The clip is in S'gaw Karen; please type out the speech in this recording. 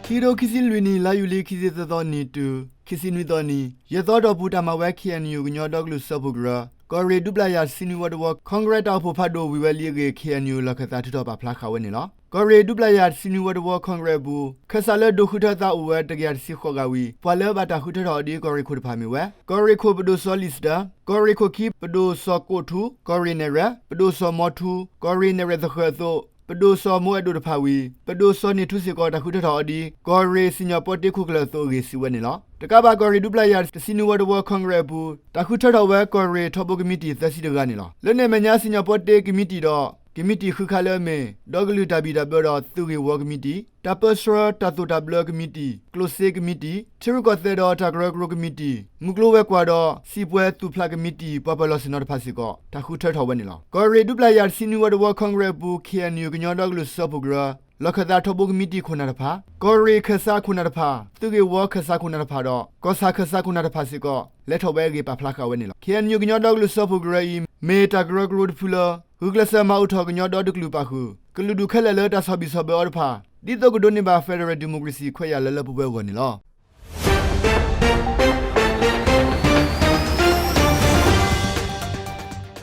ခံကထိခံဆံလွံၢ်နံၣ် လါယူၤလံ ခံဆံသၢသီနံၤတုၤ ခံဆံနွံသီနံၤ ယဲၢ်သီတီၢ်ပူၤ တၢ်မၤဝဲ ခ့ၣ်အဲၣ်ယူၣ် ကညီဒီကလုာ်စၢဖှိၣ်ကရၢ ကီၢ်ရ့ၣ်ဒူပၠၣ်ယၣ်တဆံနွံဝီတဝီ ခီကရဲး တၢ်အိၣ်ဖှိၣ်ဖးဒိၣ်ဝံၤဝဲလံအဂ့ၢ် ခ့ၣ်အဲၣ်ယူၣ် လီၢ်ခၢၣ်သးထုးထီၣ်ပာ်ဖျါဃာ်ဝဲန့ၣ်လီၤ. ကီၢ်ရ့ၣ်ဒူပၠၣ်ယၣ်တဆံနွံဝီတဝီ ခီကရဲးအပူၤ ခၢၣ်စးလၢဒိးဃုထၢသးအိၣ်ဝဲ တကယၤတဆံဃိးဂၤဝံၤ ပှၤလၢဘၣ်တၢ်ဃုထၢထီၣ်အီၤဒ် ကီၢ်ရ့ၣ်ခိၣ်တဖၣ်မ့ၢ်ဝဲ ကီၢ်ရ့ၣ်ခိၣ်ပဒိၣ်စီၤလံၣ်စတၢၣ်, ကီၢ်ရ့ၣ်ခိၣ်ခံပဒိၣ်စီၤကိးထူ, ကီၢ်ရ့ၣ်နဲၣ်ရွဲၣ် ပဒိၣ်စီၤမီထူ, ကီၢ်ရ့ၣ်နဲၣ်ရွဲၣ်သဃၢၤအသိး ပဒိၣ်စီၤမိအဲၣ်ဒိၣ်တဖၣ်ဝံၤ ပဒိၣ်စီၤန့ၣ်ထူစ့ၢ်ကီး တၢ်ဃုထၢထီၣ်အီၤဒ် ကီၢ်ရ့ၣ်စံၣ်ညီၣ်ပီတ့ခိၣ်ကျၢၢ်အသိးအဂ့ၢ် စံးဝဲန့ၣ်လီၤ. တကးဘၣ် ကီၢ်ရ့ၣ်ဒူပၠၣ်ယၣ်တဆံနွံဝီတဝီ ခီကရဲးအပူၤ တၢ်ဃုထၢထီၣ်ဝဲ ကီၢ်ရ့ၣ်ထီဘိကမံးတံာ် သၢဆံတဂၤန့ၣ်လီၤ. လၢန့ၣ်အမဲာ်ညါ စံၣ်ညီၣ်ပီတ့ကမံးတံာ်ဒီး ကမံးတံာ်ဃုခါလၢအမ့ၢ် ဒီကလုာ်တၢ်ဘံၣ်တၢ်ဘၢဒီးသုးဂ့ၢ်ဝီကမံးတံာ်, တၢ်ပၢဆှၢတၢ်သိၣ်တၢ်ဘျၢကမံးတံာ်, ကျိၣ်စ့ကမံးတံာ်, ထံရူၢ်ကီၢ်သဲးဒီးတၢ်ကရၢကရိကမံးတံာ်, မုၢ်ကျိၤဝဲၤကွာ်ဒီး စံာ်ပှဲၤသူၣ်ဖျးကမံးတံာ် ပှၤပၢၤလီၢ်ဆ့ၣ်နီၤတဖၣ်စ့ၢ်ကီး တၢ်ဃုထၢထီၣ်ဝဲန့ၣ်လီၤ. ကီၢ်ရ့ၣ်ဒူပၠၣ်ယၣ်တဆံနွံဝီတဝီ ခီကရဲးအပူၤ ခ့ၣ်အဲၣ်ယူၣ် ကညီဒီကလုာ်စၢဖှိၣ်ကရၢ လီၢ်ခၢၣ်သးထီဘိကမံးတံာ်ခိၣ်နၢ်တဖၣ်, ကီၢ်ရ့ၣ်ခၢၣ်စးခိၣ်နၢ်တဖၣ်, သုးဂ့ၢ်ဝီခၢၣ်စးခိၣ်နၢ်တဖၣ်ဒီး ကီၢ်ဆၣ်ခၢၣ်စးခိၣ်နၢ်တဖၣ်စ့ၢ်ကီး လဲၤထီၣ်ဝဲအဂ့ၢ် ပာ်ဖျါဃာ်ဝဲန့ၣ်လီၤ. ခ့ၣ်အဲၣ်ယူၣ် ကညီဒီကလုာ်စၢဖှိၣ်ကရၢအံၤ မ့ၢ်တၢ်ကရၢကရိတဖုလၢ ဂုာ်ကျဲးစၢးမၤအိၣ်ထီၣ်ကညီဒီတကလုာ်ပာ်ဃုာ် ကလုာ်ဒူၣ်ခဲလၢာ်လၢတၢ်ဆီၣ်ဘံၣ်ဆီၣ်ဘၢအီၤတဖၣ် ဒ်သိးကဒိးန့ၢ်ဘၣ် Federal Democracy ခွဲးယာ်လၢလၢပှဲၤပှဲၤအဂီၢ်န့ၣ်လီၤ.